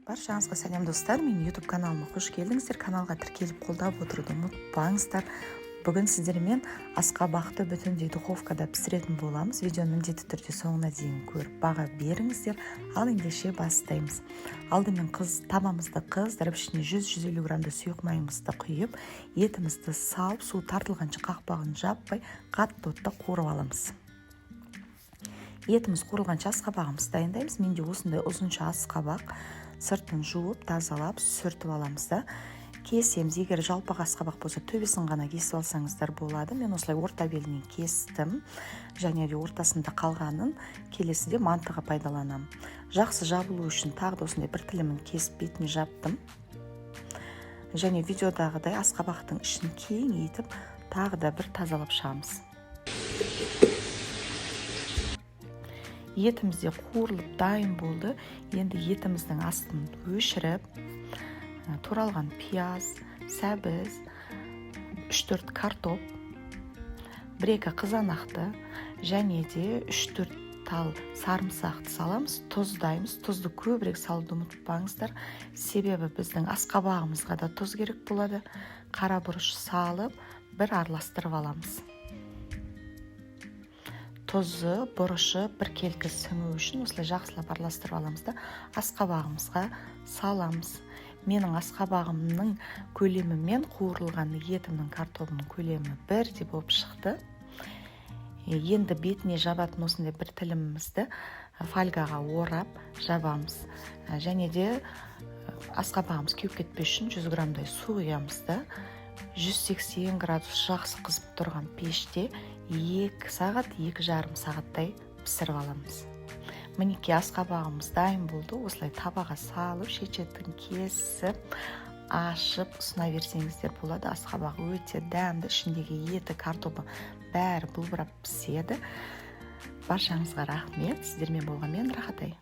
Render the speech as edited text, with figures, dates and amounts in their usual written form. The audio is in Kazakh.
Баршаңызға сәлем, достар! Менің YouTube каналыма қош келдіңіздер! Каналға тіркеліп, қолдап отыруды ұмытпаңыздар. Бүгін сіздермен асқабақты бүтіндей духовкада пісіретін боламыз. Видеоны міндетті түрде соңына дейін көріп, баға беріңіздер. Ал ендеше бастаймыз. Алдымен табамызды қыздырып, ішіне 100-150 граммдай сұйық майымызды құйып, етімізді салып, су тартылғанша қақпағын жаппай, қатты отта қуырып аламыз. Етіміз қуырылғанша асқабағымызды дайындаймыз. Менде осындай ұзынша асқабақ. Сыртын жуып, тазалап, сүртіп аламыз да, кесеміз. Егер жалпақ асқабақ болса, төбесін ғана кесіп алсаңыздар болады. Мен осылай орта белінен кестім және де ортасында қалғанын келесіде мантыға пайдаланамын. Жақсы жабылу үшін тағы да осындай бір тілімін кесіп, бетіне жаптым. Және видеодағыдай асқабақтың ішін кеңейтіп, тағы да бір тазалап шығамыз. Етіміз де қуырылып дайын болды. Енді етіміздің астын өшіріп, туралған пияз, сәбіз, 3-4 картоп, 1-2 қызанақты және де 3-4 тал сарымсақты саламыз, тұздаймыз. Тұзды көбірек салуды ұмытпаңыздар, себебі біздің асқабағымызға да тұз керек болады. Қара бұрыш салып, бір араластырып аламыз. Тұзы, бұрышы біркелкі сіңу үшін осылай жақсылап араластырып аламыз да, асқабағымызға саламыз. Менің асқабағымның көлемі мен қуырылған етімнің, картобының көлемі бірдей болып шықты. Енді бетіне жабатын осындай бір тілімімізді фольгаға орап жабамыз. Және де асқабағымыз кеуіп кетпес үшін 100 граммдай су құямыз да, 180 градус жақсы қызып тұрған пеште 2 сағат, 2,5 сағаттай пісіріп аламыз. Мінекей, асқабағымыз дайын болды. Осылай табаға салып, шет шетін кесіп, ашып ұсына берсеңіздер болады. Асқабақ өте дәмді, ішіндегі еті, картобы, бәрі бұлбырап піседі. Баршаңызға рахмет! Сіздермен болған мен, Рахатай.